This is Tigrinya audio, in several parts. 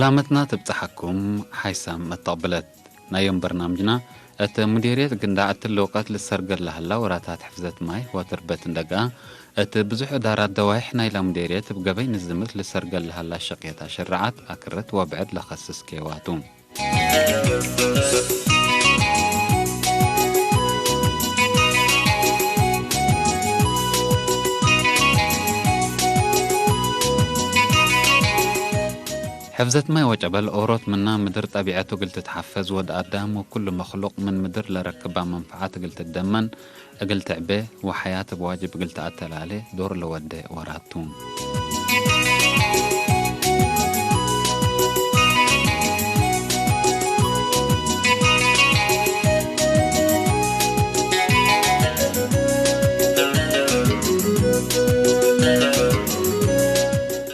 ላመትና ትብጽሓኩም ሓይሳም መተቕብለት ናዮም በርናምጅና። እቲ ሙዲርየት ግንዳዕ እትልውቀት ልሰርገላ ህላ ወራታት ሕፍዘት ማይ ወትርበት እንደጋ እቲ ብዙሕ እዳራት ደዋይሕ ናይላ ሙዲርየት ብገበይ ንዝምት ልሰርገላ ህላ ሸቅየታ ሽርዓት ኣክርት ወብዕድ ለኸስስ ኬዋቱ። ሕፍዘት ማይ ወጨበል ኦሮት ምና ምድር ጠቢዐቱ እግል ትትሓፈዝ ወድ ኣዳም ወኩሉ መክሉቅ ምን ምድር ለረክባ መንፈዓት እግል ትደመን እግል ትዕቤ ወሐያት እብ ዋጅብ እግል ተኣተላሌ ዶር ለወዴ ወራቱ።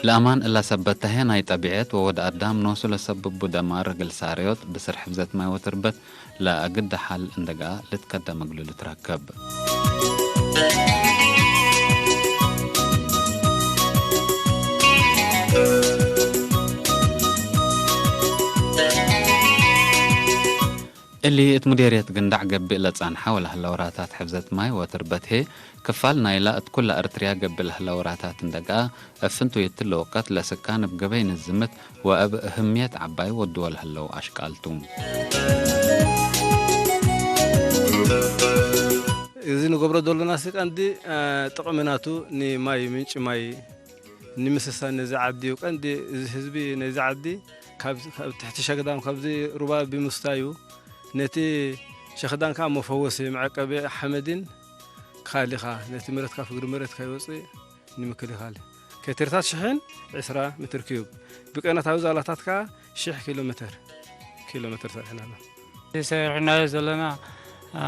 ለአማን እላ ሰበት ተሄ ናይ ጠቢዐት ወወድ አዳም ኖሱ ለሰብቡ ደማር እግል ሳረዮት ብስር ሕፍዘት ማይ ወትርበት ለአግደ ሐል እንደገአ ልትከደም እግሉ ልትረከብ። እሊ እት ሙዴርየት ግንዳዕ ገብእ ለጻንሐ ወለህለ ወራታት ሕፍዘት ማይ ወትርበት ህዬ፣ ክፋል ናይላ እት ኩላ እርትርያ ገብእ ለህለ ወራታት እንደገአ፣ እብ ፍንቱይ እትለ ወቀት ለስካን እብ ገበይ ንዝምት ወእብ እህምየት ዐባይ ወድወ ለህለው አሽቃል ቱ። እዚ ንገብሮ ዘሎና ሲ ቀንዲ፣ አ፣ ጥቕሚ ናቱ ንማይ፣ ምንጪ ማይ ንምስሳን ነዚ ዓዲ እዩ። ቀንዲ እዚ ህዝቢ ነዚ ዓዲ ካብ፣ ካብ ትሕቲ ሸክዳም ካብዚ ሩባ ብምስታዩ ነቲ ሸክዳም ከኣ መፈወሲ መዐቀቢ ሓመድን ክኻል ኢኻ። ነቲ መሬትካ ፍግሪ መሬት ከይወጽእ ንምክልኻል። ከትርታት ሽሕን ዕስራ ሜትር ኪዩብ፣ ብቀነታዊ ዛላታት ከኣ ሽሕ ኪሎ ሜትር፣ ኪሎ ሜትር ሰርሕና ኣለና። እዚ ሰሪሕናዮ ዘለና፣ አ፣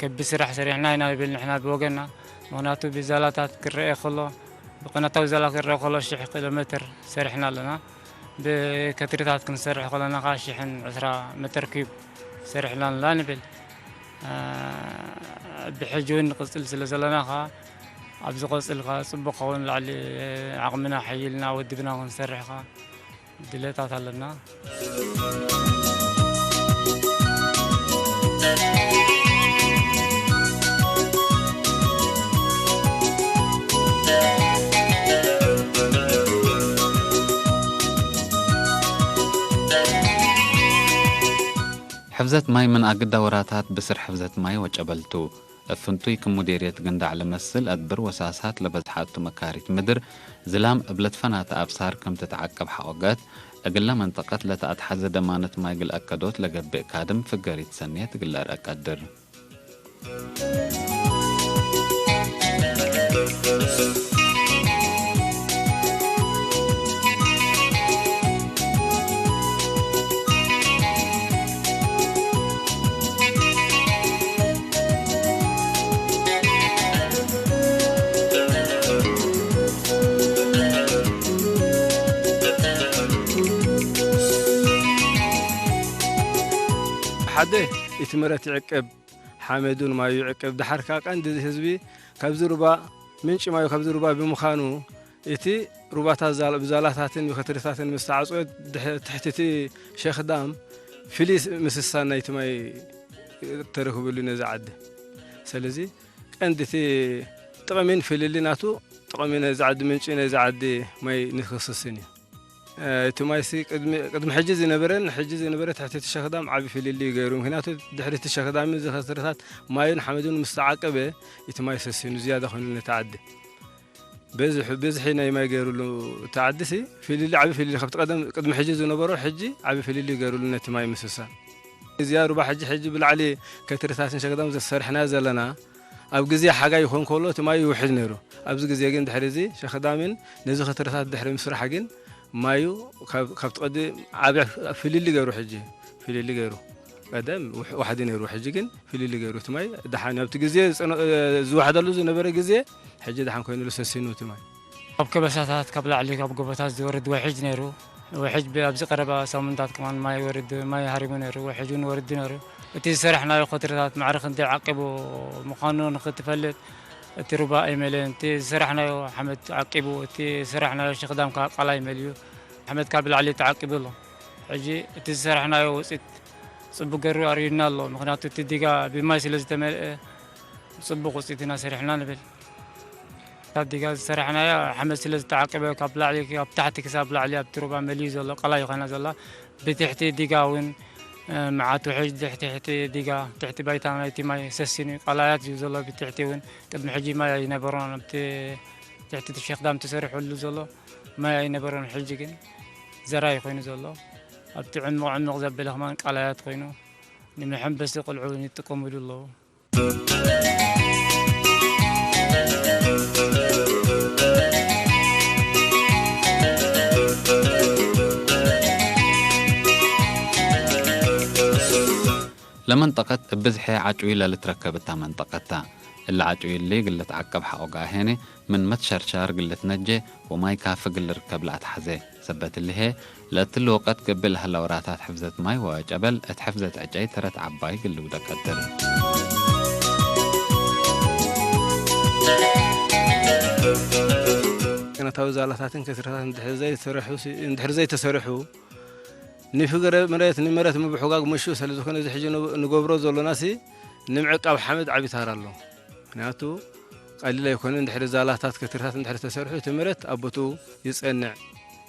ከቢድ ስራሕ ሰሪሕና ኢና ንብል ንሕና ብወገንና። ምኽንያቱ ብዛላታት ክረአ ከሎ፣ ብቀነታዊ ዛላ ክረአ ከሎ ሽሕ ኪሎ ሜትር ሰሪሕና ኣለና። ብከትርታት ክንሰርሕ ከለና ከኣ ሽሕን ዕስራ ሜትር ኪዩብ ሰሪሕና ኣለና ንብል። አ፣ ብሕጂ እውን ንቕጽል ስለ ዘለና ከኣ፣ ኣብ ዝቐጽል ከኣ ጽቡቕ ክኸውን ላዕሊ ዓቕምና ሓይልና ወድብና ክንሰርሕ ከኣ ድሌታት ኣለና። ሕፍዘት ማይ ምን አግዳ ወራታት ብስር ሕፍዘት ማይ ወጨበልቱ። እብ ፍንቱይ ክም ሙዴርየት ግንዳዕ ለመስል አድብር ወሳሳት ለበዝሐ እቱ መካሪት ምድር ዝላም እብ ለትፈናተ አብሳር ክም ትትዓቀብ ሐቆገት፣ እግለ መንጠቀት ለተአትሐዘ ደማነት ማይ እግል አከዶት ለገብእ ካድም ፍገሪት ሰኔት እግል ለአርአ ቀድር። ሓደ፣ እቲ መሬት ይዕቀብ፣ ሓመዱን ማዩ ይዕቀብ። ደሓር ከኣ ቀንዲ ህዝቢ ካብዚ ሩባ፣ ምንጪ ማዩ ካብዚ ሩባ ብምዃኑ፣ እቲ ሩባታት ዛል-፣ ብዛላታትን ብከትርታትን ምስ ተዓጽወ፣ ድሕ-፣ ትሕቲ እቲ ሸኽዳም ፍልይ ምስሳን ናይቲ ማይ ተረኽበሉ ነዚ ዓዲ። ስለዚ ቀንዲ እቲ ጥቕሚን ፍልሊ ናቱ ጥቕሚ ነዚ ዓዲ፣ ምንጪ ነዚ ዓዲ ማይ ንክስስን እዩ። እ፣ እቲ ማይሲ ቅድሚ፣ ቅድሚ ሕጂ ዝነበረን ሕጂ ዝነበረ ትሕቲ እቲ ሸኽዳም ዓቢ ፍልልይ ገይሩ። ምኽንያቱ ድሕሪ እቲ ሸኽዳምን እዚ ከትርታት ማዩን ሓመዱን ምስ ተዓቀበ፣ እቲ ማይ ሰሲኑ ዝያዳ ኮይኑ ነቲ ዓዲ። በዝሒ፣ ብዝሒ ናይ ማይ ገይሩሉ እቲ ዓዲሲ ፍልልይ፣ ዓቢ ፍልልይ ካብቲ ቀደም ቅድሚ ሕጂ ዝነበሮ ሕጂ ዓቢ ፍልልይ ገይሩሉ ነቲ ማይ ምስሳን። እዚኣ ሩባ ሕጂ፣ ሕጂ ብላዕሊ ከትርታትን ሸኽዳም ዘሰርሕናዮ ዘለና፣ ኣብ ግዜ ሓጋይ ይኾን ከሎ እቲ ማዩ ይውሕድ ነይሩ። ኣብዚ ግዜ ግን ድሕሪ እዚ ሸኽዳምን ነዚ ከትርታት ድሕሪ ምስራሕ ግን ማዩ ካብ፣ ካብቲ ቀዲ ዓቢ ፍልሊ ገይሩ፣ ሕጂ ፍልሊ ገይሩ። ቀደም ውሕ-፣ ዋሕዲ ነይሩ፣ ሕጂ ግን ፍልሊ ገይሩ። እቲ ማይ ደሓን ኣብቲ ግዜ ዝጸነ-፣ ዝዋሕደሉ ዝነበረ ግዜ ሕጂ ደሓን ኮይኑሉ ሰሲኑ እቲ ማይ። ካብ ከበሳታት ካብ ላዕሊ ካብ ጎቦታት ዝወርድ ውሕጅ ነይሩ። ውሕጅ ብ-፣ ኣብዚ ቀረባ ሰሙንታት ከማን ማይ ወርድ፣ ማይ ሃሪሙ ነይሩ። ውሕጅ እውን ወርዱ ነይሩ። እቲ ዝሰራሕናዮ ኮትርታት ማዕረ ክንደይ ዓቂቡ ምዃኑ ንኽትፈልጥ እቲ ሩባ ኣይመለየን። እቲ ዝሰራሕናዮ ሓመድ ዓቂቡ፣ እቲ ዝሰራሕናዮ ሸኽዳም ከዓ ቃላይ መልዩ። ሓመድ ካብ ላዕሊ ተዓቂቡ ኣሎ። ሕጂ እቲ ዝሰራሕናዮ ውፅኢት ፅቡቅ ገሩ ኣርእዩና ኣሎ። ምክንያቱ እቲ ዲጋ ብማይ ስለ ዝተመልአ ፅቡቅ ውፅኢት ኢና ሰሪሕና ንብል። ካብ ዲጋ ዝሰራሕናዮ ሓመድ ስለ ዝተዓቀበ ካብ ላዕሊ ካብ ታሕቲ ክሳብ ላዕሊ ኣብቲ ሩባ መሊኡ ዘሎ ቀላይ ይኾና ዘላ። ብትሕቲ ዲጋ እውን፣ እ፣ መዓት ውሕጅ ትሕቲ፣ ትሕቲ ዲጋ፣ ትሕቲ ባይታ ናይቲ ማይ ሰሲኑ እዩ። ቀላያት እዩ ዘሎ። ብትሕቲ እውን ቅድሚ ሕጂ ማይ ኣይነበሮን። ኣብቲ ትሕቲ ሸኽዳም ተሰሪሑሉ ዘሎ ማይ ኣይነበሮን። ሕጂ ግን ዘራይ ኮይኑ ዘሎ። ኣብቲ ዕሙቕ ዕሙቕ ዘበለ ከማን ቀላያት ኮይኑ ንመሐንበሲ ቆልዑ እውን ይጥቀሙሉ ኣለዉ። ለመንጠቀት እብ ብዝሐ ዓጭዊ ለልትረከብ እታ መንጠቀት ታ። እለ ዓጭዊ እሊ ግልትዓቀብ ሐቆ ጋሄነ ምን መትሸርሸር ግልትነጄ ወማይ ካፊ ግልርከብ ለአትሐዜ። ሰበት እሊ ህዬ፣ ለእትሊ ወቀት ገብእ ለሀለ ወራታት ሕፍዘት ማይ ወጨበል እት ሕፍዘት ዕጨይ ተረት ዐባይ ግልውደ ቀድር። ገነታዊ ዛላታትን ከትርታትን እንድሕር ዘይተሰርሑ ሲ-፣ እንድሕር ዘይተሰርሑ፣ ንፍገረ መሬት፣ ንመሬት ምብሕጓግ ምሹ ስለ ዝኾነ፣ እዚ ሕጂ ን-፣ ንገብሮ ዘሎና ሲ፣ ንምዕቃብ ሓመድ ዓቢ ታራ ኣሎ። ምኽንያቱ፣ ቀሊል ኣይኮነን። እንድሕር ዛላታት፣ ከትርታት እንድሕር ተሰርሑ፣ እቲ መሬት ኣብ ቦትኡ ይጸንዕ፣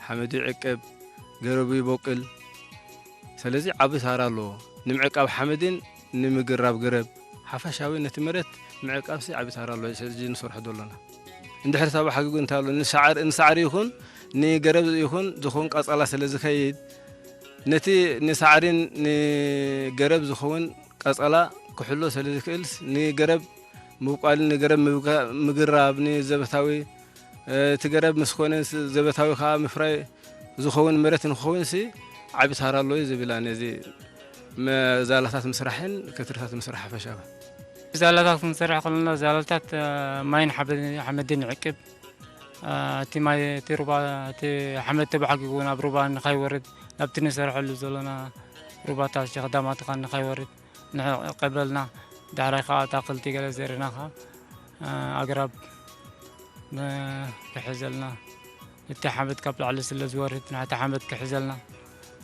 ሓመዱ ይዕቀብ፣ ገረቡ ይቦቅል። ስለዚ ዓቢ ታራ ኣለዎ። ንምዕቃብ ሓመድን ንምግራብ ገረብ፣ ሓፈሻዊ ነቲ መሬት ምዕቃብሲ ዓቢ ታራ ኣለዎ፣ እዚ ሕጂ ንሰርሖ ዘሎና። እንድሕር ተባሓጊጉ እንታይ ኣሎ፣ ንሳዕር-፣ ንሳዕሪ ይኹን ንገረብ ይኹን ዝኸውን ቀጸላ ስለ ዝኸይድ፣ ነቲ ንሳዕሪን ንገረብ ዝኸውን ቀጸላ ክሕሎ ስለ ዝኽእልስ፣ ንገረብ ምብቋልን ንገረብ ምብጋ-፣ ምግራብ ንዘበታዊ፣ እ፣ እቲ ገረብ ምስ ኮነ ስ-፣ ዘበታዊ ከኣ ምፍራይ ዝኸውን መሬት ንክኸውን ሲ ዓቢ ታራ ኣለዎ እዩ ዝብል ኣነ። እዚ መ-፣ ዛላታት ምስራሕን ከትርታት ምስራሕ ሓፈሻዊ። ዛላታት ክንሰርሕ ከለና ዛላታት፣ እ፣ ማይን ሓበ-፣ ሓመድን ይዕቅብ። እ፣ እቲ ማይ፣ እቲ ሩባ፣ እቲ ሓመድ ተባሕጊጉ ናብ ሩባ ንኸይወርድ፣ ናብቲ ንሰርሐሉ ዘለና ሩባታት፣ ሸኽዳማት ኸኣ ንኸይወርድ ንዕቀበልና። ዳሕራይ ኸኣ ኣታኽልቲ ገለ ዘሪእና ኸኣ፣ እ፣ ኣግራብ ን-፣ ክሕዘልና። እቲ ሓመድ ካብ ላዕሊ ስለ ዝወርድ፣ ንሕቲ ሓመድ ክሕዘልና።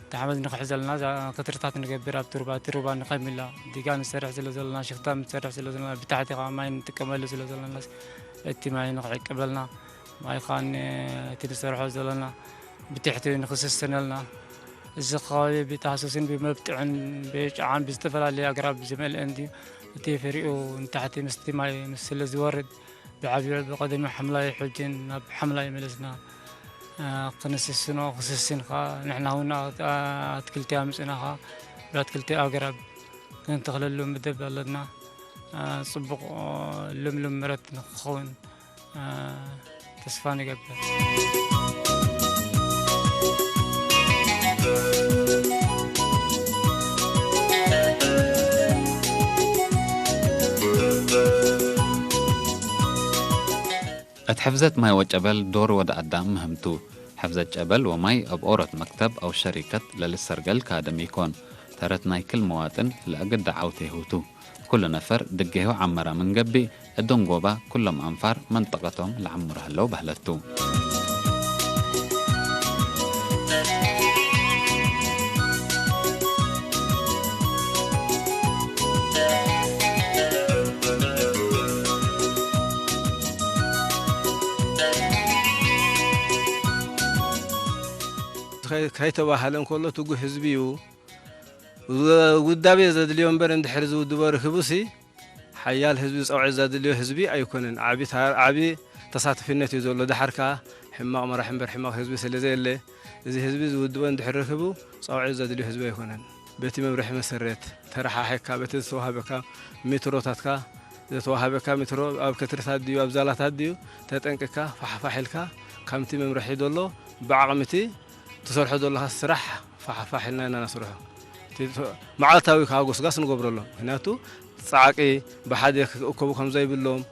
እቲ ሓመድ ንክሕዘልና፣ እዛ ክትርታት ንገብር ኣብቲ ሩባ፣ እቲ ሩባ ንኸይምላ፣ ዲጋ ንሰርሕ ስለ ዘለና፣ ሽኽታ ንሰርሕ ስለ ዘለና፣ ብታሕቲ ኸዓ ማይ ንጥቀመሉ ስለ ዘለና፣ እቲ ማይ ንክዕቅበልና፣ ማይ ኸዓ ን-፣ እቲ ንሰርሖ ዘለና ብትሕቲ ንክስስነልና፣ እዚ ከባቢ ብታህሱስን ብመብጥዕን ብጫዓን ብዝተፈላለየ ኣግራብ ዝመልአ እንድዩ። እቲ ፍሪኡ ንታሕቲ ምስቲ ማይ ምስ ስለ ዝወርድ፣ ብዓቢኡ ብቐደም ሓምላይ ሕጅን ናብ ሓምላይ መለስና፣ እ፣ ክንስስኖ፣ ክስስን ኸኣ ንሕና እውን ኣት-፣ ኣትክልቲ ኣምጽእና ኸኣ ብኣትክልቲ ኣግራብ ክንተኽለሉ መደብ ኣለና። እ፣ ጽቡቕ፣ እ፣ ልምሉም መሬት ንክኸውን፣ እ፣ ተስፋ ንገብር። እት ሕፍዘት ማይ ወጨበል ዶር ወድ ኣዳም ምህምቱ። ሕፍዘት ጨበል ወማይ እብ ኦሮት መክተብ አው ሸሪከት ለልሰርገል ካደም ኢኮን። ተረት ናይ ክል መዋጥን ለአግደ ዓውቴ ሁቱ። ኩሉ ነፈር ድጌሁ ዐመራ ምን ገብእ፣ እዶም ጎባ ኩሎም አንፋር መንጠቀቶም ለዐምሩ ህለው በህለቱ። ከይ-፣ ከይተባህለ እንከሎ ትጉህ ህዝቢ እዩ። ውዳቤ ዘድልዮ እምበር እንድሕር ዝውድቦ ርክቡሲ ሓያል ህዝቢ ጸውዒት ዘድልዮ ህዝቢ ኣይኮነን። ዓቢ ታ-፣ ዓቢ ተሳትፍነት እዩ ዘሎ። ደሓር ከኣ ሕማቕ መራሒ እምበር ሕማቕ ህዝቢ ስለ ዘየለ፣ እዚ ህዝቢ ዝውድቦ እንድሕር ረኺቡ ጸውዒት ዘድልዮ ህዝቢ ኣይኮነን። በቲ መምርሒ መሰረት ተረሓሒቕካ፣ በቲ ዝተዋህበካ ሜትሮታትካ፣ ዝተዋህበካ ሜትሮ ኣብ ከትርታት ድዩ ኣብ ዛላታት ድዩ ተጠንቂቕካ ፋሕፋሕ ኢልካ፣ ከምቲ መምርሒ ዘሎ ብዓቕሚ እቲ ትሰርሖ ዘለኻ ስራሕ ፋሕፋሕ ኢልና ኢና ነስርሖ። እቲ መዓልታዊ ከኣ ጎስጋስ ንገብረሎም። ምኽንያቱ ጻዕቂ ብሓደ ክእከቡ ከም ዘይብሎም፣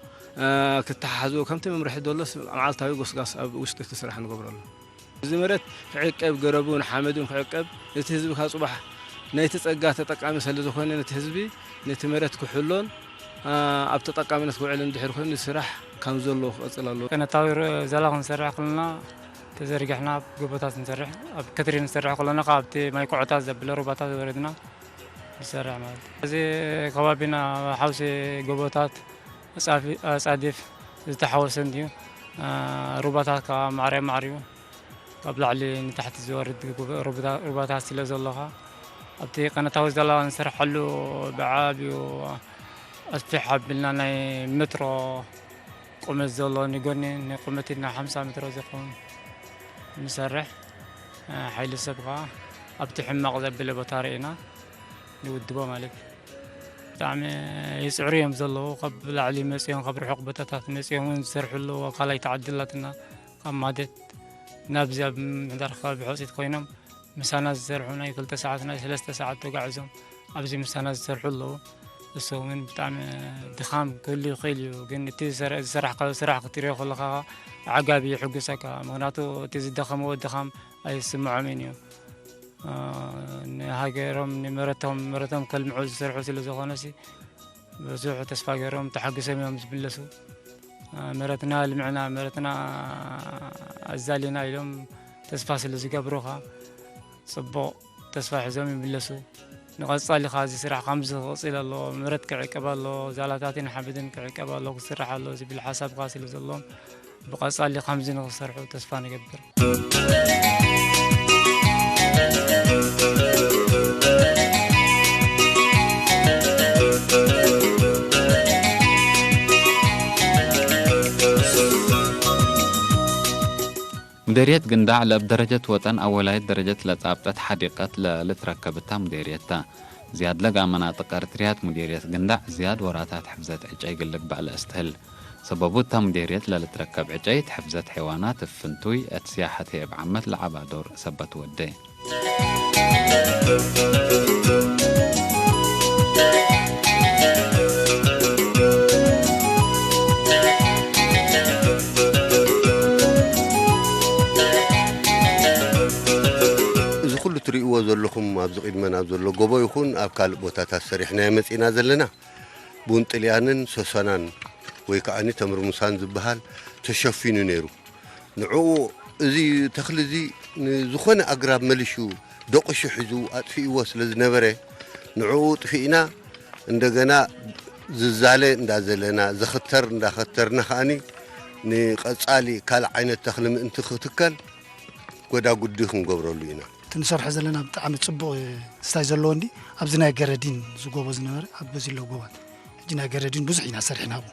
እ፣ ክተሓሓዙ ከምቲ መምርሒ ዘሎስ መዓልታዊ ጎስጋስ ኣብ ውሽጢ እቲ ስራሕ ንገብረሎም። እዚ መሬት ክዕቀብ፣ ገረቡን ሓመዱን ክዕቀብ፣ እቲ ህዝቢ ካብ ጽባሕ ናይቲ ጸጋ ተጠቃሚ ስለ ዝኾነ፣ ነቲ ህዝቢ ነቲ መሬት ክሕሎን፣ እ፣ ኣብ ተጠቃምነት ክውዕል እንድሕር ኮይኑ፣ ስራሕ ከም ዘሎ ክቐጽል ኣለዎ። ቀነታዊ ር-፣ ዘላ ክንሰርሕ ከለና፣ እቲ ተዘርጊሕና ኣብ ጎቦታት ንሰርሕ፣ ኣብ ከትሪ ንሰርሕ ከለና፣ ካብ ኣብቲ ማይ ኮዖታት ዘብለ ሩባታት ወረድና ንሰርሕ ማለት እዩ። እዚ ከባቢና ሓውሲ ጎቦታት፣ ኣጻፊ-፣ ኣጻዲፍ ዝተሓወሰ እንድዩ። አ፣ ሩባታት ከዓ ማዕረ ማዕሪኡ ካብ ላዕሊ ንታሕቲ ዝወርድ ጎቦ-፣ ሩባታ-፣ ሩባታት ስለ ዘሎ ኸዓ፣ ኣብቲ ቀነታዊ ዛላ ንሰርሐሉ ብዓብዩ ኣስፊሕ ኣቢልና ናይ ሜትሮ ቁመት ዘሎ ንጎኒ ንቁመት ኢልና ሓምሳ ሜትሮ ዝኸውን ንሰርሕ። ሓይሊ ሰብ ከዓ ኣብቲ ሕማቕ ዘብለ ቦታ ርኢና ንውድቦ ማለት እዩ። ብጣዕሚ ይፅዕሩ እዮም ዘለዉ። ካብ ላዕሊ መፅኦም፣ ካብ ርሑቕ ቦታታት መፅኦም እውን ዝሰርሑ ኣለዉ። ኣካላይ ተዓዲላትና ካብ ማደት ናብዚ ኣብ ምሕዳር ከባቢ ሖፂት ኮይኖም ምሳና ዝሰርሑ ናይ ክልተ ሰዓት፣ ናይ ሰለስተ ሰዓት ተጋዕዞም ኣብዚ ምሳና ዝሰርሑ ኣለዉ። እሱ እውን ብጣዕሚ ድኻም ክህሉ ይኽእል እዩ፣ ግን እቲ ዝሰራ-፣ ዝሰራሕካዮ ስራሕ ክትሪኦ ከለኻ ኣዕጋቢ የሕጉሰካ። ምኽንያቱ እቲ ዝደኸምዎ ድኻም ኣይስምዖምን እዩ። አ፣ ንሃገሮም፣ ንመረቶም፣ መረቶም ከልምዑ ዝሰርሑ ስለ ዝኾነሲ ብዙሕ ተስፋ ገይሮም ተሓጉሶም እዮም ዝምለሱ። አ፣ መረትና ልምዕና፣ መረትና ኣዛሊና ኢሎም ተስፋ ስለ ዝገብሩኻ ጽቡቕ ተስፋ ሒዞም ይምለሱ። ንቐጻሊ ኸኣ እዚ ስራሕ ከምዚ ክቕጽል ኣለዎ፣ መረት ክዕቀብ ኣለዎ፣ ዛላታትን ሓመድን ክዕቀብ ኣለዎ፣ ክስራሕ ኣለዎ ዝብል ሓሳብ ኸኣ ስለ ዘለዎም ብቐጻሊ ከምዚ ንኽሰርሑ ተስፋ ንገብር። مديرية قنداع لأب درجة وطن أولاية درجة لتابطة حديقة ل-، لتركبتها مديريتها. زياد لقى مناطق أرتريات مديرية قنداع زياد وراتات حفزة عجاي قلق بقى لأستهل. ሰበቡ እታ ምዴርየት ለልትረከብ ዕጨይት ሕፍዘት ሐይዋናት እብ ፍንቱይ እት ስያሐት ህይ እብ ዓመት ለዐባ ዶር ሰበት ወዴ። እዚ ኩሉ ትርእይዎ ዘለኹም ኣብዚ ቅድመና ዘሎ ጎቦ ይኹን ኣብ ካልእ ቦታታት ሰሪሕናዮ መጺእና ዘለና። ቡን ጥልያንን ሶሰናን ወይ ከዓኒ ተምሪ ሙሳን ዝበሃል ተሸፊኑ ነይሩ። ንዕኡ እዚ ተኽሊ እዚ ንዝኾነ ኣግራብ መሊሹ ደቂሹ ሒዙ ኣጥፊእዎ ስለ ዝነበረ፣ ንዕኡ ጥፊእና እንደገና ዝዛለ እንዳዘለና፣ ዝኽተር እንዳኸተርና ከዓኒ ንቐጻሊ ካልእ ዓይነት ተኽሊ ምእንቲ ክትከል ጎዳጉዲ ክንገብረሉ ኢና። እቲ ንሰርሖ ዘለና ብጣዕሚ ጽቡቕ ስታይ ዘለዎ እንዲ፣ ኣብዚ ናይ ገረዲን ዝጎቦ ዝነበረ፣ ኣብ በዚ ኣለዉ ጎባት። ሕጂ ናይ ገረዲን ብዙሕ ኢና ሰሪሕና ኣብኡ።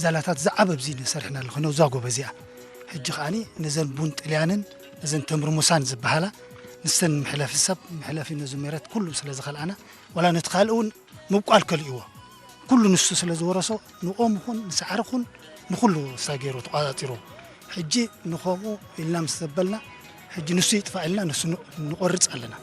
ዛላታት ዝዓበ ኣብዚ ኢና ሰሪሕና ኣለኹ፣ ነብዛ ጎቦ እዚኣ። ሕጂ ከዓኒ ነዘን ቡን ጥልያንን ነዘን ተምሪ ሙሳን ዝበሃላ፣ ንሰን መሕለፊ ሰብ፣ መሕለፊ ነዚ መሬት ኩሉ ስለ ዝኸልኣና፣ ዋላ ነቲ ካልእ እውን ምብቋል ከሊእዎ። ኩሉ ንሱ ስለ ዝወረሶ፣ ንኦም ይኹን፣ ንሳዕሪ ይኹን፣ ንኹሉ ሳገይሮ ተቋጻጺሮ። ሕጂ ንኸምኡ ኢልና ምስ ዘበልና፣ ሕጂ ንሱ ይጥፋእ ኢልና ንሱ ን-፣ ንቖርጽ ኣለና።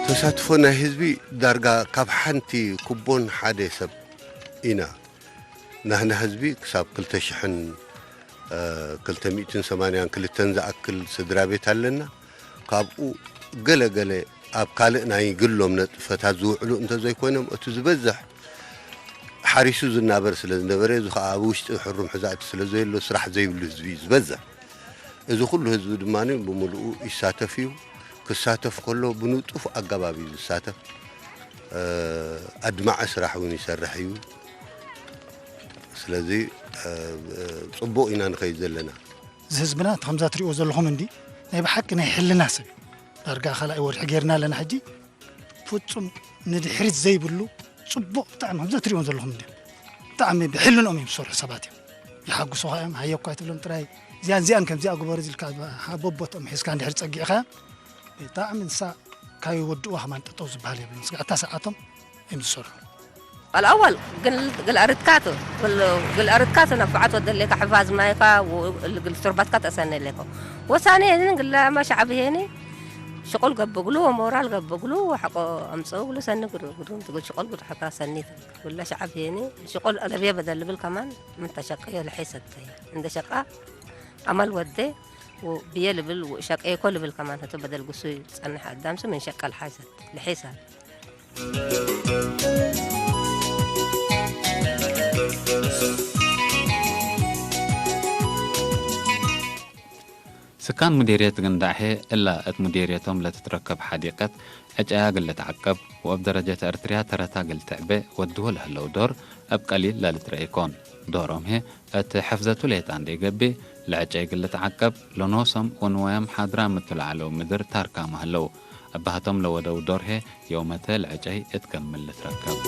ተሳትፎ ናይ ህዝቢ ዳርጋ ካብ ሓንቲ ኩቦን ሓደ ሰብ ኢና። ናህና ህዝቢ ክሳብ ክልተ ሽሕን ክልተ ሚእትን ሰማንያን ክልተን ዝኣክል ስድራ ቤት ኣለና። ካብኡ ገለ ገለ ኣብ ካልእ ናይ ግሎም ነጥፈታት ዝውዕሉ እንተዘይኮይኖም፣ እቲ ዝበዝሕ ሓሪሱ ዝናበር ስለ ዝነበረ፣ እዚ ኸኣ ኣብ ውሽጢ ሕሩም ሕዛእቲ ስለ ዘየሎ፣ ስራሕ ዘይብሉ ህዝቢ እዩ ዝበዝሕ። እዚ ኩሉ ህዝቢ ድማ ብምሉኡ ይሳተፍ እዩ። ክሳተፍ ከሎ ብንጡፍ ኣገባብ እዩ ዝሳተፍ። እ፣ ኣድማዒ ስራሕ እውን ይሰርሕ እዩ። ስለዚ፣ እ፣ ጽቡቕ ኢና ንኸይድ ዘለና። እዚ ህዝብና እቲ ከምዛ ትሪእዎ ዘለኹም እንዲ ናይ ብሓቂ ናይ ሕልና ሰብ እዩ። ዳርጋ ካልኣይ ወርሒ ጌርና ኣለና ሕጂ። ፍጹም ንድሕሪት ዘይብሉ ጽቡቕ ብጣዕሚ ከምዚ እትሪእዎም ዘለኹም እንድዮም። ብጣዕሚ ብሕልንኦም እዮም ዝሰርሑ ሰባት እዮም። ይሓጉሱኻ እዮም፣ ሃየ እኳ ኣይትብሎም ጥራይ። እዚኣን እዚኣን ከምዚኣ ግበሩ ኢልካ በቦትኦም ሒዝካ እንድሕር ጸጊዕኻዮም፣ ብጣዕሚ ንሳ ካብ ይወድእዋ ከማን ጠጠው ዝበሃል የብሉን። ስጋዕ እታ ሰዓቶም እዮም ዝሰርሑ። الأول قل قل أردكاتو قل قل أردكاتو نفعت ودلك حفاظ مايكا وقل تربتك تسنى لك وثانيا قل ما شعب هيني ሽቁል ገብግሉ ወሞራል ገብግሉ ወሐቆ ኣምፀው ብሉ ሰኒ ግዱ ግዱ ትግል ሽቁል ግዱ ሐካ ሰኒ ትግል ወላ ሸዓብ ሄኒ ሽቁል ለብየ በደል ብል ከማን ምን ተሸቀዮ ለሐይሰት እንደ ሸቃ ኣመል ወደ ብየ ልብል ሸቀየኮ ልብል ከማን ህቶ በደል ጉሱ ጸንሕ ኣዳምሱ ምን ሸቀል ሐይሰት ለሐይሰት። ስካን ሙዴርየት ግንዳዕሄ እላ እት ሙዴርየቶም ለትትረከብ ሐዲቀት ዕጨያ ግል ልትዓቀብ ወእብ ደረጀት እርትርያ ተረታ ግል ትዕቤ ወድዎ ለህለው ዶር እብ ቀሊል ለልትረኤ ኢኮን። ዶሮምሄ እት ሕፍዘቱ ሌጣ እንዴ ገብእ ለዕጨይ ግል ልትዓቀብ ለኖሶም ወንዋያም ሓድራ ምቱ ለዐለው ምድር ታርካመ ህለው። እባህቶም ለወደው ዶርሄ ዮመተ ለዕጨይ እት ከምል ልትረከብ።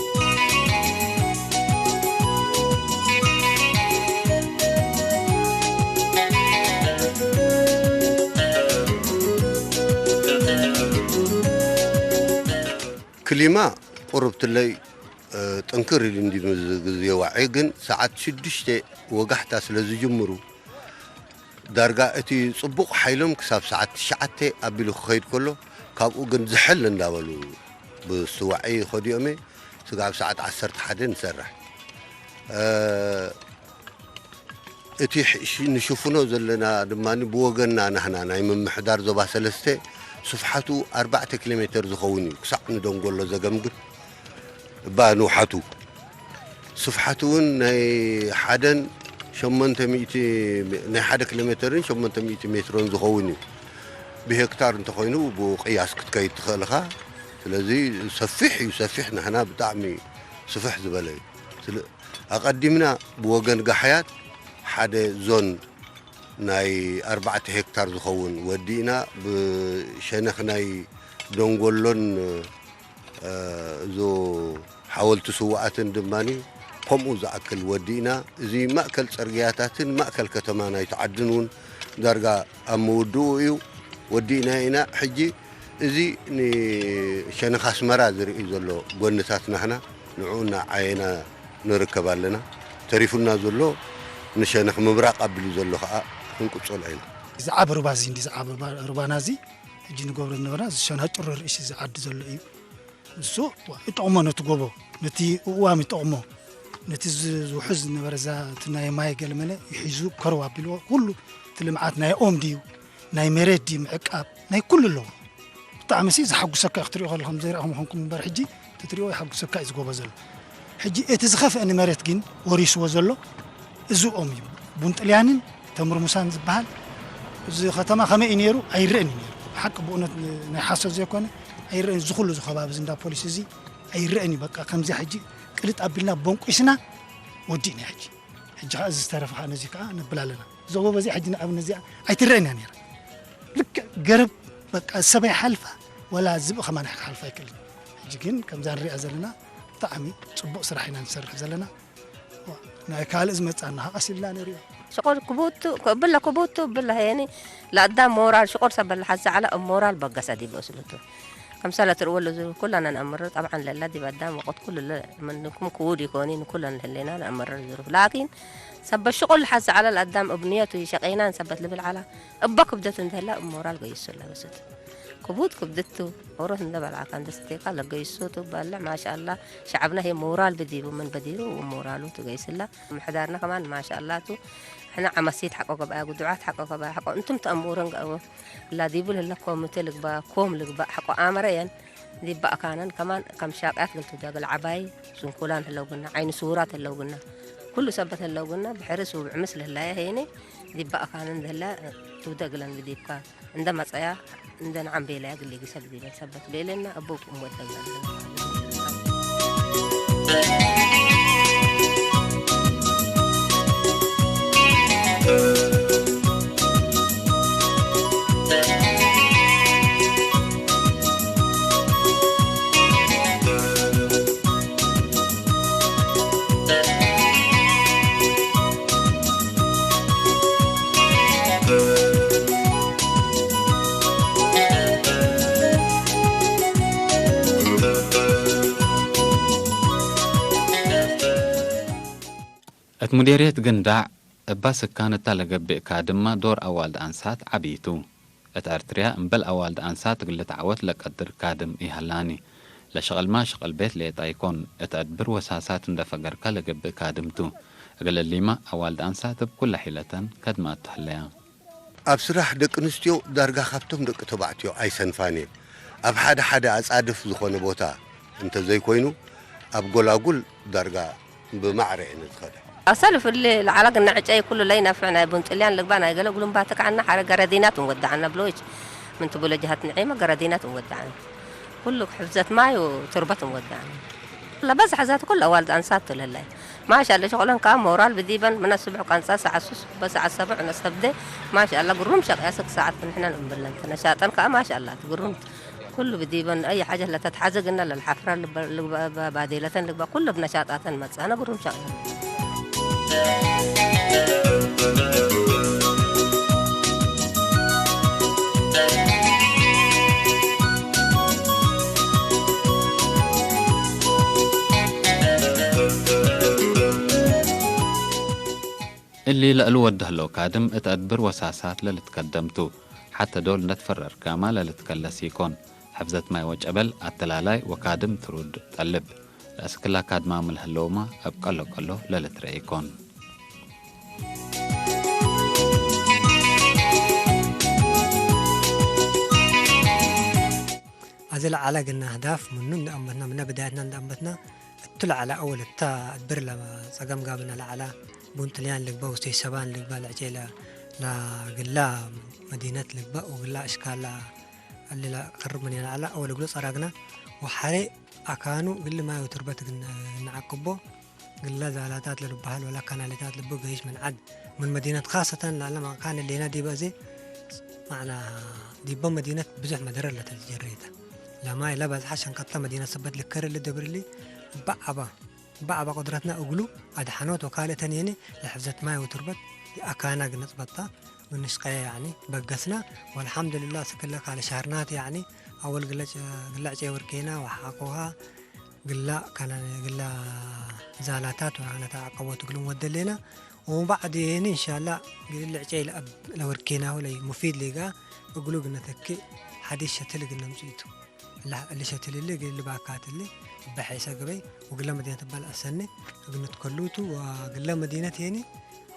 ክሊማ ቁሩብ ትለይ ጥንክር ኢሉ እንዲ ግዜ ዋዒ ግን ሰዓት ሽዱሽተ ወጋሕታ ስለ ዝጅምሩ ዳርጋ እቲ ጽቡቕ ሓይሎም ክሳብ ሰዓት ትሽዓተ ኣቢሉ ክኸይድ ከሎ ካብኡ ግን ዝሕል እንዳበሉ ብስዋዒ ይኸዱ እዮም። ስጋብ ሰዓት ዓሰርተ ሓደ ንሰርሕ። እቲ ንሽፍኖ ዘለና ድማ ብወገንና ናህና ናይ ምምሕዳር ዞባ ሰለስተ ስፍሓቱ ኣርባዕተ ኪሎ ሜተር ዝኸውን እዩ። ክሳዕ ንደንጎሎ ዘገምግም እባ ንውሓቱ ስፍሓቱ እውን ናይ ሓደን ሸሞንተ ሚእቲ ናይ ሓደ ኪሎ ሜተርን ሸሞንተ ሚእቲ ሜትሮን ዝኸውን እዩ። ብሄክታር እንተኾይኑ ብቅያስ ክትከይድ ትኽእል ኢኻ። ስለዚ ሰፊሕ እዩ፣ ሰፊሕ ናህና ብጣዕሚ ስፍሕ ዝበለ እዩ። ኣቐዲምና ብወገን ጋሕያት ሓደ ዞን ናይ ኣርባዕተ ሄክታር ዝኸውን ወዲእና ብሸነኽ ናይ ደንጎሎን እዞ ሓወልቲ ስውኣትን ድማ ከምኡ ዝኣክል ወዲእና። እዚ ማእከል ፅርግያታትን ማእከል ከተማ ናይቲ ዓድን እውን ዳርጋ ኣብ ምውድኡ እዩ። ወዲእና ኢና። ሕጂ እዚ ንሸነኽ ኣስመራ ዝርኢ ዘሎ ጎንታት ናህና ንዕኡ እናዓየና ንርከብ ኣለና። ተሪፉና ዘሎ ንሸነኽ ምብራቕ ኣቢሉ ዘሎ ከዓ ክንቅፅሎ ኢና። ዝዓብ ሩባ እዚ እንዲ ዝዓብ ሩባና እዚ ሕጂ ንገብሮ ዝነበርና እዚ ሸነኽ ጭሮ ርእሲ እዚ ዓዲ ዘሎ እዩ። ንሱ ይጠቕሞ ነቲ ጎቦ ነቲ እዋም ይጠቕሞ ነቲ ዝውሕዝ ዝነበረ እዛ እቲ ናይ ማይ ገለመለ ይሒዙ ከርው ኣቢልዎ ኩሉ እቲ ልምዓት ናይ ኦም ድዩ ናይ መሬት ድዩ ምዕቃብ ናይ ኩሉ ኣለዎ። ብጣዕሚ ሲ ዘሓጉሰካ እዩ ክትሪኦ ከለኻ ዘይረኣኹም ምኾንኩም እምበር ሕጂ ተትሪኦ ይሓጉሰካ እዩ ዝጎቦ ዘሎ። ሕጂ እቲ ዝኸፍአ ንመሬት ግን ወሪስዎ ዘሎ እዚ ኦም እዩ። ቡን ጥልያንን ተምር ሙሳን ዝበሃል እዚ ከተማ ከመይ እዩ ነይሩ ኣይረአን እዩ ነይሩ። ብሓቂ ብእውነት ናይ ሓሶት ዘይኮነ ኣይረአን። እዚ ኩሉ እዚ ከባቢ እዚ እንዳ ፖሊስ እዚ ኣይረአን እዩ። በቃ ከምዚያ ሕጂ ቅልጥ ኣቢልና ቦንቂስና ወዲእና ሕጂ። ሕጂ ከዓ እዚ ዝተረፈ ከዓ ነዚ ከዓ ነብል ኣለና። እዛ ጎቦ እዚኣ ሕጂ ንኣብነት እዚኣ ኣይትረአን እያ ነይራ። ልክዕ ገረብ በቃ ሰብ ኣይሓልፋ ወላ ዝብኢ ከማን ክሓልፋ ኣይክእልን። ሕጂ ግን ከምዛ ንሪኣ ዘለና ብጣዕሚ ፅቡቕ ስራሕ ኢና ንሰርሕ ዘለና። ናይ ካልእ ዝመፃና ከዓ ቀስ ኢልና ንሪኦ። ሽቆል ክቡቱ ብለ ክቡቱ ብለ ሄኒ ለአዳም ሞራል ሽቆል ሰበል ሐዛ ዐለ እብ ሞራል በገሰ ዲብ እስሉቱ ከምሰለ ትርእወ ለዝሩ ኩላና ነአምርር ጠብዓን ለላ ዲብ አዳም ወቅት ኩሉ ለመንኩም ክቡድ ይኮኒ ንኩለን ለህሌና ነአምርር ዝሩ ላኪን ሰበ ሽቆል ሐዛ ዐለ ለአዳም እብ ንየቱ ይሸቄናን ሰበት ልብል ዐላ እበ ክብደት እንተህላ እብ ሞራል ገይሱ ለበሱት ክቡድ ክብድቱ ኦሮት እንደ በልዓካ እንደ ስተካ ለገይሱ ቱ በልዕ ማሻአላ ሸዓብና ሄ ሞራል ብዲቡ ምን በዲሩ ሞራሉ ትገይስላ ምሕዳርና ከማን ማሻአላ ቱ ሕና ዓመሲት ሓቆ ገባያ ጉዱዓት ሓቆ ገባያ ሓቆ እንቱም ተአምሩን ገእቡ ላዲቡ ለለ ኮሚቴ ልግባ ኮም ልግባ ሓቆ አመረ የን ዲባእ ካነን ከማን ከም ሻቅያት ገልቱ ደገል ዓባይ ስንኩላን ህለው ግና ዓይኒ ስውራት ህለው ግና ኩሉ ሰበት ህለው ግና ብሕርስ ውብዕ ምስ ለህላየ ሄኔ ዲባእ ካነን ደህላ ትውደግለን ብዲብካ እንደ መጸያ እንደ ንዓም ቤለያ ግሌ ግሰብ ዲበል ሰበት ቤለና እቦ ቁም ወደግና እት ሙዴርየት ግንዳዕ እባ ስካን እታ ለገብእ ካድማ ዶር አዋልድ አንሳት ዐቢ ቱ። እት ኣርትርያ እምበል ኣዋልድ ኣንሳት እግል ልትዓወት ለቀድር ካድም ኢሀላኒ። ለሸቐልማ ሸቐል ቤት ሌጣ ይኮን፣ እት ኣድብር ወሳሳት እንደ ፈገርካ ለገብእ ካድምቱ። እግል እሊማ ኣዋልድ ኣንሳት እብ ኩለ ሒለተን ከድማቱ ህለያ። ኣብ ስራሕ ደቂ ኣንስትዮ ዳርጋ ካብቶም ደቂ ተባዕትዮ ኣይሰንፋን እየን። ኣብ ሓደ ሓደ ኣጻድፍ ዝኾነ ቦታ እንተ ዘይኮይኑ፣ ኣብ ጎላጉል ዳርጋ ብማዕረ እየን ዝኸዳ። ኣሰልፍ እሊ ለዓላ ግና ዕጨይ ኩሉ ለይነፍዕ ናይ ቡን ጥልያን ልግባ ናይ ገለ ጉልምባ ትክዓና ሓረ ገረዲናት እንወድዓና ብሎች ምን ትብሎ ጀሃት ንዒመ ገረዲናት እንወድዓን ኩሉ ክሕብዘት ማይ ወትርበት እንወድዓን ለበዝሐ ዛት ኩሉ ኣዋልድ ኣንሳት ትለላይ ማሻ ኣለ ሸቕለን ከኣ ሞራል ብዲበን ምነ ስብሕ ቃንጻ ሰዓት ሱስ በሰዓት ሰብዕ ነሰብደ ማሻ ኣላ ግሩም ሸቕያሰ ክሰዓት ንሕና ንእምብለን ነሻጠን ከኣ ማሻ ኣላ ግሩም ኩሉ ብዲበን ኣይ ሓጀት ለተትሓዘ ግና ለልሓፍራ ልበ- ልግበ- ባዴለተን ልግባ ኩሉ ብነሻጣተን መጻነ ግሩም ሸቕለን እሊ ለእሉ ወደህለው ካድም እት አድብር ወሳሳት ለልትከደምቱ፣ ሐተ ዶል እንደ ትፈረርካማ ለልትከለስ ኢኮን። ሕፍዘት ማይ ወጨበል አተላላይ ወካድም ትሩድ ጠልብ። ለአስክላ ካድማም ለህለውማ እብ ቀሎ ቀሎ ለልትረኤ ኢኮን። አዚ ለዓላ ግና አህዳፍ ምኑ እንደ አመትና፣ ምነ ብዳያትና እንደ አመትና፣ እቱ ለዓላ አወል እታ አድብር ለጸገም ጋብና ለዓላ፣ ቡንጥልያን ልግባ፣ ውስተይ ሰባን ልግባ፣ ለዕጨይ ለ-፣ ለግላ መዲነት ልግባ፣ ወግላ እሽካላ እሊ ለቅርብ ምን ለዓላ አወል እግሉ ጸራግና፣ ወሐሬ አካኑ ግል ማይ ወትርበት ግን እንዓቅቦ፣ ግላ ዛላታት ለልበሃል ወላ ካናሌታት ልቡ ገይሽ ምን ዓድ ምን መዲነት ካሰተን ላለ ማካን ሌና ዲበ እዚ ማዕና ዲበ መዲነት ብዙሕ መደረ ለተጀረይተ ለማይ ለበዝሓ ሸንቀጥታ መዲነት ሰበት ልከር ልደብርሊ እባ ዓባ እባ ዓባ ቁድረትና እግሉ አድሓኖት ወካልእተን የኒ ለሕፍዘት ማይ ወትርበት የአካና ግነጽበጣ ግንሽቀየ ያኒ በገስና ወልሐምዱልላ ስክለ ካለ ሻርናት ያኒ አወል ግለጭ ግላዕ ጨወርኬና ወሐቆሃ ግላ ከነ ግላ ዛላታት ወራህነታ አቀቦት እግሉም ወደሌና። ወምባዕድ የኒ እንሻላ ግል ዕጨይ ለአብ ለወርኬናሁ ለይ ሙፊድ ሌጋ እግሉ ግነተክ ሐዲስ ሸትል ግነምጽኢቱ። እሊ ሸትል እሊ ግል ባካት እሊ በሐይሰ ግበይ ወግለ መዲነት ባል አሰኒ እግነት ከሉቱ ወግለ መዲነት የኒ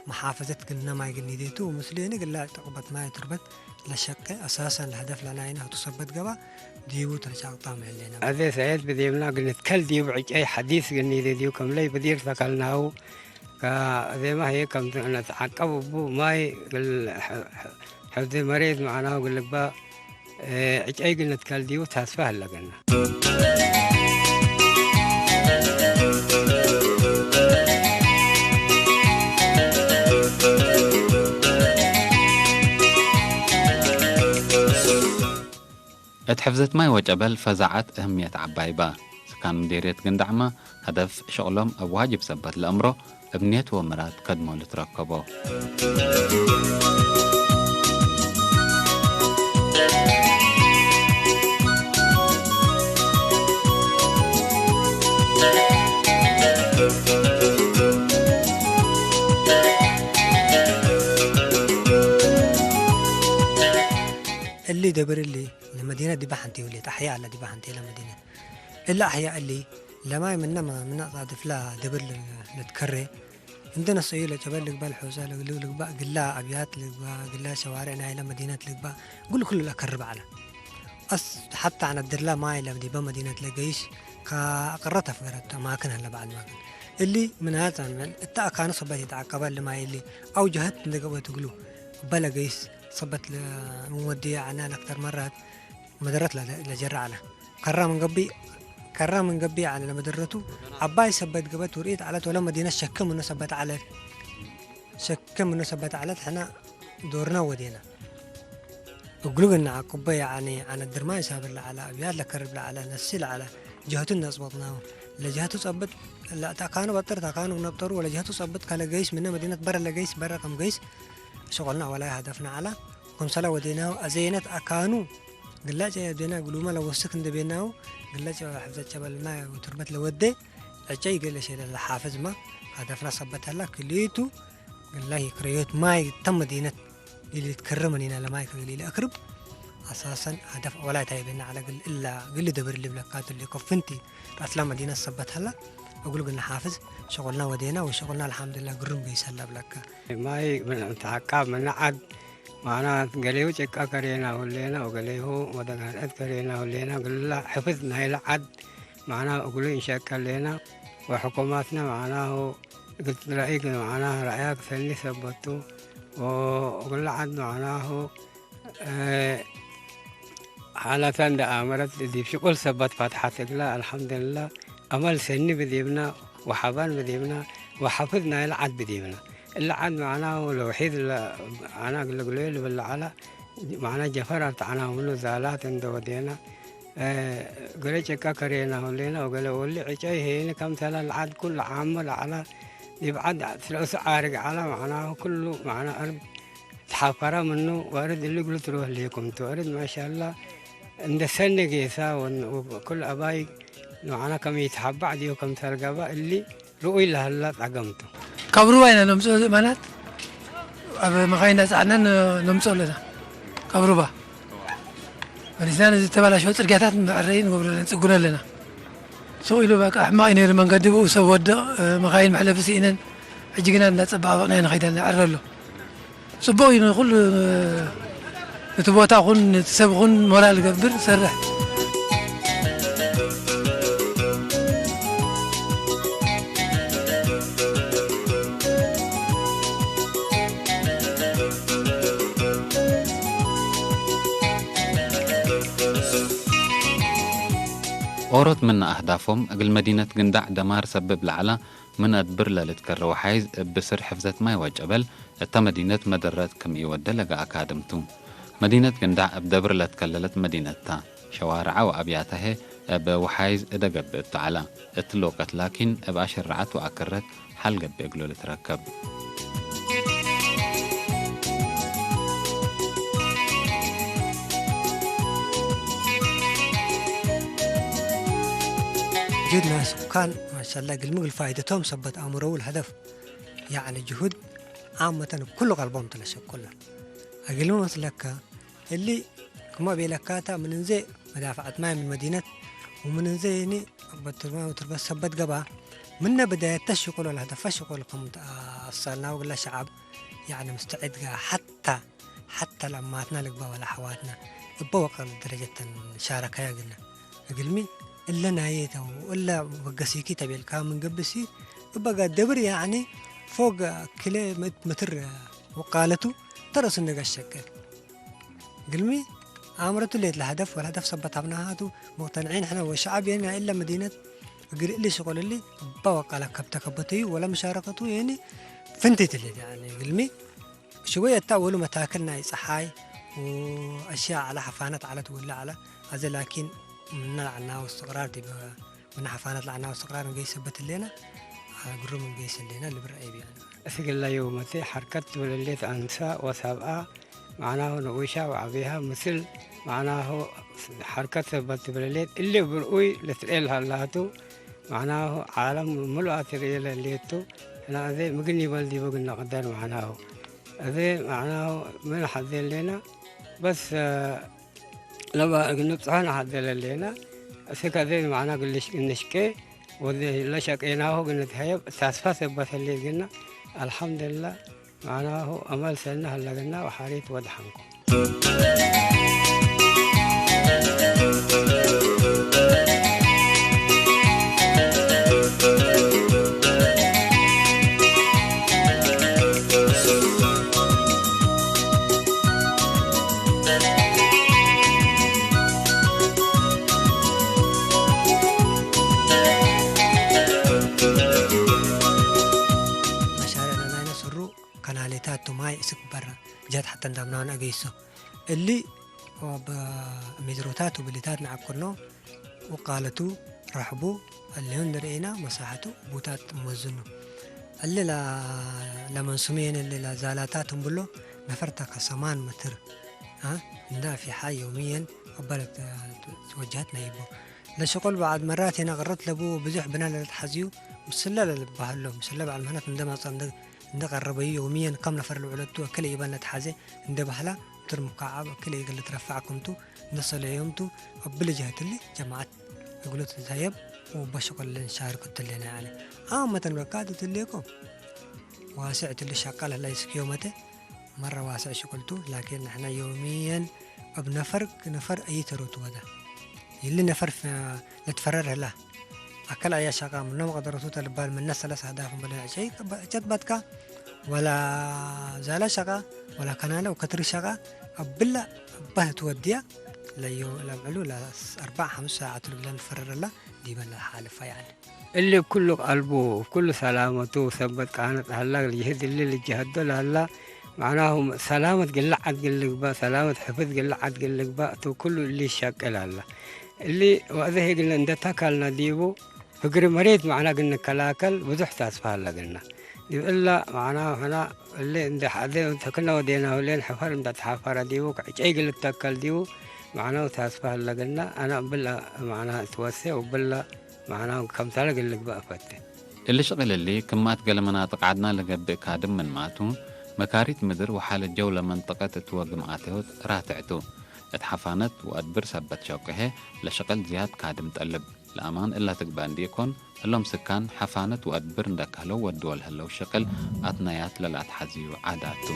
መሓፈዘት ግነ ማይ ግኒዴቱ ወምስሉ የኒ ግላ ጥቅበት ማይ ትርበት ለሸቀ አሳሰን ለሀደፍ ለናይነ ህቱ ሰበት ገባ ዲቡ ተለጫቅጣ ምህሌና። አዜ ሰየድ ብዜምና ግንትከል ዲቡ ዕጨይ ሐዲስ ግኒዴ ዲቡ ከምለይ ብዲር ተከልናሁ ከዜማ ህየ ከም ነትዓቀብ እቡ ማይ ግል ሐ-፣ ሐ-፣ ሐብዜ መሬት መዓናሁ ግልግባ፣ እ፣ ዕጨይ ግንትከል ዲቡ ተስፋ ህለገና። እት ሕፍዘት ማይ ወጨበል ፈዛዐት እህምየት ዐባይ በ። ስካን ምዴርየት ግንዳዕማ፣ ሀደፍ ሸቅሎም እብ ዋጅብ ሰበት ለአምሮ፣ እብ ኔት ወምራድ ከድሞ ልትረከቦ። እሊ ደብር እሊ ለመዲነት ዲባ ሐንቲ ውሌት አሕያ አለ ዲባ ሐንቲ ለመዲነት እሊ አሕያ እሊ ለማይ ምነ ምነ ጻድፍላ ደብር ል-፣ ልትከሬ እንደ ነሰዩ ለጨበል ልግባ ለሖዛ ልግ-፣ ልግ-፣ ልግባ ግላ አብያት ልግባ ግላ ሸዋርዕ ናይለ መዲነት ልግባ ጉል ኩሉ ለከርብ አለ። አስ ሐታ አነ ድርላ ማይ ለዲበ መዲነት ለገይሽ ከአቅረት አፍገረት አማክን ሀለ በዐል ማክን እሊ ምናት አምል እታ አካኑ ሰበት ይትዓቀበ ለማይ እሊ አው ጀሀት እንደ ገበት እግሉ እበ ለገይስ ሰበት ለምወዲ አነ ለክተር መራት መደረት ለጀረ አለ። ከራ ምን ገብእ፣ ከራ ምን ገብእ ዐለ ለመደረቱ፣ ዐባይ ሰበት ገበት ውርኢት ዐለት ወለ መዲነት ሸክ ምኑ ሰበት ዐለት። ሸክ ምኑ ሰበት ዐለት፣ ሕነ ዶርና ወዴና። እግሉ ግና ዐቅቦ፣ ያዕኒ፣ ዐነ ድርማይ ሳብር ለዐለ፣ አብያት ለከርብ ለዐለ፣ ነሲ ለዐለ፣ ጀህቱ ነጽበጥናሁ። ለጀህቱ ጸብጥ፣ ለተካኑ በጥር ተካኑ ነብጠሩ፣ ወለጀህቱ ጸብጥ፣ ከለ ገይስ፣ ምነ መዲነት በረ ለገይስ፣ በረ ከም ገይስ፣ ሸቆልና ወላይ ሀደፍና ዐላ። ከምሰላ ወዴናሁ፣ አዘየነት አካኑ፣ ግላጭ ዴና ግሉመ ለወስክ እንደ ቤናው፣ ግላጭ ሕፍዘት ጨበል ማይ ወትርበት ለወዴ፣ ዕጨይ ገለ ሸለ ለሓፍዝ ማ፣ ሀደፍና ሰበት ሀላ፣ ክልኢቱ፣ ግላይ ክረዮት ማይ ተም መዲነት፣ ኢሊት ክርም ኒና ለማይ ከግሊለ አክርብ፣ ኣሳሰን ሃደፍ ወላ እንታይ በና ዓለ ግል እላ ግል ደብር ልብለካ ትልኮ ፍንቲ ራስላ መዲና ሰበት ሃላ እጉል ግን ሓፍዝ ሸቆልና ወዴና ወሸቆልና ኣልሓምዱሊላህ ግሩም ገይሰላ ብለካ። ማይ ምንዕም ተዓቃብ ምንዓድ ማዕና ገሌሁ ጭቃ ከሬና ሁሌና ወገሌሁ ወደጋንዐት ከሬና ሁሌና ግላ ሕፍዝ ናይላ ዓድ ማዕና እጉሉ እንሸቀሌና ወሕኮማትና ማዕናሁ እግል ትራኢግ ማዕና ራእያ ክሰኒ ሰበቱ ወእጉላ ዓድ ማዕናሁ ሓላታ እንደ ኣመረት ዲብ ሽቁል ሰበት ፋትሓት እግላ ኣልሓምዱልላ ኣመል ሰኒ ብዲብና ወሓባን ብዲብና ወሓፍዝ ናይላ ዓድ ብዲብና እላ ዓድ ማዕና ለውሒድ ኣና ግለግሎየ ልብል ዓላ ማዕና ጀፈር ኣርትዓና ምኑ ዛላት እንደ ወዴና ገለ ጨቃ ከሬና ሁሌና ወገለ ወሊ ዕጨይ ሄኒ ከምተላ ለዓድ ኩሉ ዓሞ ለዓላ ዲብ ዓድ ስለእሱ ዓርግ ዓላ ማዕና ኩሉ ማዕና ኣርድ ተሓፈራ ምኑ ወርድ እሊ ግሉ ትሮህ ሌኩምቱ ወርድ ማሻላ እንደ ሰነ ጌሳ ኩል ኣባይ ንዓና ከም ይትሓባዕ ድዮ ከም ተርጋባ እሊ ርኡይ ለሃላ ጸገምቱ። ካብ ሩባ ኢና ነምጽኦ ዝእማናት ኣብ መኻይን እናጸዓናን ነምጽኦ ኣለና። ካብ ሩባ መሊስና ነዚ ተበላሸወ ጽርግያታት መዕረይ ንገብሮ ኣለና፣ ንጽግኖ ኣለና። ስቕ ኢሉ በቃ ሕማቕ እዩ ነይሩ መንገዲ፣ ብኡ ሰብ ወድቕ፣ መኻይን መሕለፊ ስኢነን። ሕጂ ግና እናጸባቐቕና ኢና ንኸይድ ኣለና፣ ይዕረ ኣሎ። ጽቡቕ እዩ ንኹሉ፣ ነቲ ቦታ ኹን ነቲ ሰብ ኹን ሞራል ገብር ሰርሕ። ኦሮት ምነ ኣህዳፎም እግል መዲነት ግንዳዕ ደማር ሰብብ ለዐላ ምን አድብር ለልትከረ ወሓይዝ እብ ብስር ሕፍዘት ማይ ወጨበል እተ መዲነት መደረት ክም ኢወደ ለገአ ካድምቱ። መዲነት ግንዳዕ እብ ደብር ለትከለለት መዲነት ታ። ሸዋርዓ ወአብያታ ህዬ እብ ወሓይዝ እደ ገብእ ቱ ዐላ። እትለ ወቀት ላኪን እብ አሸረዐት ወአከረት ሐል ገብእ እግሉ ልትረከብ። ጅድ ናይ ሱካን ማሻላ ግልሚ ግል ፋይደቶም ሰበት አምረው ለሀደፍ ያዕኒ ጅሁድ ዓመተን ኩሉ ቀልቦም ትለሸኩላ። አግልሚ መስለካ እሊ ክማ ቤለካታ ምን እንዜ መዳፍዐት ማይ ምን መዲነት ወምን እንዜ የኒ አቅበት ትርባ ወትርበት ሰበት ገባ ምነ ብዳየት ተሽቁሎ ለሀደፈ ሽቁል ከም አሳልና ወግላ ሸዓብ ያዕኒ ምስተዕድ ጋ ሐታ ሐታ ለአማትና ልግባ ወለ አሐዋትና እበ ወቀል ደረጀተን ሻረከያ ግና እግልሚ እለ ናየተው እለ በገሲኪ ተቤልካ ምን ገብሲ እበጋ ደብር ያዕኒ ፎግ ክለ ምእት ምትር ወቃለቱ ተረሱ ነገሸቀ ግልሚ አምረቱ ሌት ለሀደፍ ወለሀደፍ ሰበት ሀብናሃቱ ሙቅተንዒን ሕነ ወሸዓብ የኒ እለ መዲነት እግል እሊ ሽቁል እሊ እበ ወቃለ ከብተ ከበተዩ ወለ መሻረከቱ የኒ ፍንቲት እሊ ያዕኒ እግልሚ ሽወየ እታ ወሉ መታክል ናይ ጸሓይ ወአሽያ ዐለ ሐፋነት ዐለት ወለ ዐለ አዘ ላኪን ምነ ለዐልናሁ እስትቅራር ዲብ ምነ ሐፋነት ለዐልናሁ እስትቅራር እንገይ ሰበት ህሌነ ግሩም እንገይስ ህሌነ ልብል ረአይ ብያነ። እስግላ የውመቴ ሐርከት ትብል ህሌት አንሳ ወሳብአ ማዕናሁ ንኡሻ ወዐቢሃ ምስል ማዕናሁ ሐርከት ሰበት ትብል ህሌት እሊ ብርኡይ ልትርኤ ለሀላቱ ማዕናሁ ዓለም ምሉአ ትርኤ ለህሌቱ ሕና አዜ ምግን ይበል ዲቡ ግነ ቅደር ማዕናሁ። እዜ ማዕናሁ ምን ሐዜ ሌና በስ ለባ እግል ንብጽሖ ነሐዜ ለሌና። እስክ አዜ ማዕና ግልሽ ግንሽቄ ወዜ ለሸቄናሁ ግንትሀየብ ታስፋ ሰበት ህሌት ግና አልሐምድላ ማዕናሁ አመል ሰነ ሀለ ግና ወሐሪት ወድሐንኩ። መሻርዕና ናይ ነስሩ ከናሌታት ቱ ማይ እስክ በረ ጀት ሐተ እንዳምናውን አገይሶ እሊ ወብ ሜትሮታት ወብሊታት ንዓቅኖ ውቃለቱ ረሕቡ እሊሁን ንርኤና መሳሐቱ ቡታት እመዝኑ እሊ ለመንሱምየን እሊ ለዛላታት እንብሎ ነፈርታ ከሰማን ምትር እንዳ ፊሓ የውምየን አባለት ወጃት ናይቦ ለሽቁል በዓድ መራት የነ ቅርት ለቡ ብዙሕ ብና ለለትሓዝዩ ምስለ ለልባህሎ ምስለ በዓል ምህነት እንደ ማጸ እንደ ቀረበዩ የውምየን ከም ነፈር ልውዕለቱ ወክል ኢባን ለትሓዘ እንደ ባህላ ትርምካ ዓብ ክል ይግል ትረፋዕ ኩምቱ፣ ንሰለዮምቱ፣ ኣብ ብልጅ ህትሊ ጀማዓት እግሉ ትንሳየብ፣ ወበሽቆልን ሻርኩ ትልየና ያለ። ኣመተን በቃ ትትልየኮ። ዋስዕ ትል ሸቃል ህላይ ስክዮ መተ፣ መረ ዋስዕ ሽቁልቱ፣ ላኪን ንሕና ዮሚየን ኣብ ነፈር ነፈር ኣይተረቱ ወደ። ይሊ ነፈር ፍ-፣ ለትፈረር ህላ። ኣከል ኣያ ሸቃ፣ ምኖም ቀደረቱ ተልባል፣ ምነ ሰለስ ኣህዳፍ እምበለ ዕጨይ፣ ዕጨት ባትካ፣ ወላ ዛላ ሸቃ፣ ወላ ከናለ ወከትሪ ሸቃ፣ ኣብላ ባህ ትወድያ፣ ለዮ ለምዕሉ፣ ለኣርባዕ ሓምስ ሰዓት ልብለን ፈረረላ፣ ዲበን ለሓልፋ ያዕኒ። እሊ ኩሉ ቀልቡ፣ ኩሉ ሰላመቱ፣ ሰበት ቃነጥ ሃላ፣ ልጅህድ እሊ ልጅሃዶ ላላ፣ ማዕናሁ ሰላመት ግላዓት ግልግባ፣ ሰላመት ሕፍዝ ግላዓት ግልግባ፣ እቱ ኩሉ እሊ ይሻቀል ኣላ። እሊ ወእዘ ሄግለ እንደ ተካልና ዲቡ፣ ፍግሪ መሬት ማዕና ግን ንከላከል ብዙሕ ተስፋ ኣለግና። ይብእላ ማዕና ሕና እሊ እንደ ሓደ ተክና ወዴና ሁሌን ሕፈር እንደ ተሓፈረ ዲቡ፣ ክዕጨይ ግል ተከል ዲቡ፣ ማዕናው ተስፋ ኣለግና። ኣና ብላ ማዕና ትወሴ፣ ወብላ ማዕናው ከምሳለ ግል ልግባእ ፈትን። እሊ ሽቕል እሊ ክማት ገለ መናጥቕ ዓድና ለገብእ ካድም ምን ማቱ፣ መካሪት ምድር ወሓለ ጀው ለመንጠቐት እትወ ግምኣት ህይወት ራትዕቱ። እት ሓፋነት ወአድብር ሰበት ሸቁሄ ለሽቕል ዝያድ ካድም ጠልብ። ለአማን እላ ትግባእ እንዲኢኮን፣ እሎም ስካን ሓፋነት ወአድብር እንደካህለው ወድወ ለህለው ሽቕል አትናያት ለለአትሓዝዩ ዓዳቱ።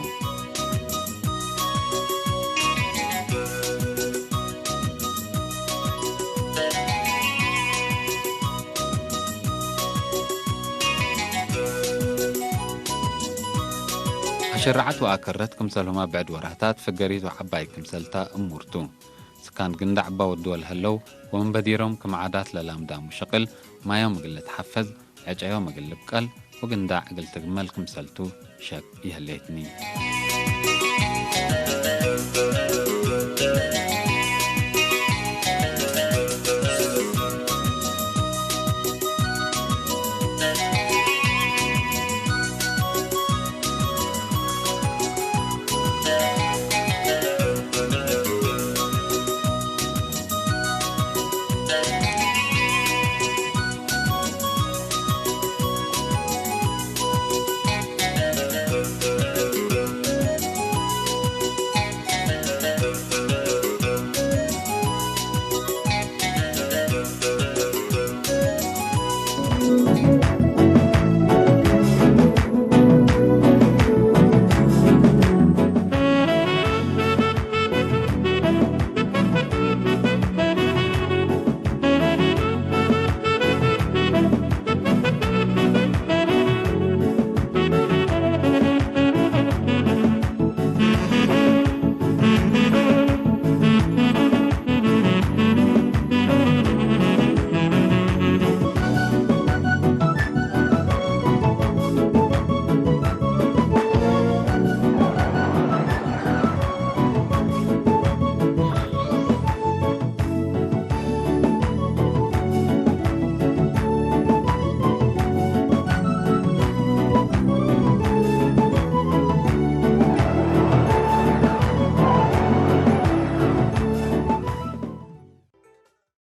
ኣሸራዓት ወኣከረት ክምሰልሁማ ብዕድ ወራህታት ፍገሪት ወዓባይ ክምሰልታ እሙርቱ። ስካን ግንዳዕ እባ ወድወ ለሀለው ወመንበዲሮም ክም ዓዳት ለላምዳሙ ሽቅል ማዮም እግል ልትሓፈዝ፣ ዕጨዮም እግል ልብቀል ወግንዳዕ እግል ትግመል ክምሰልቱ ሸክ ይህሌትኒ።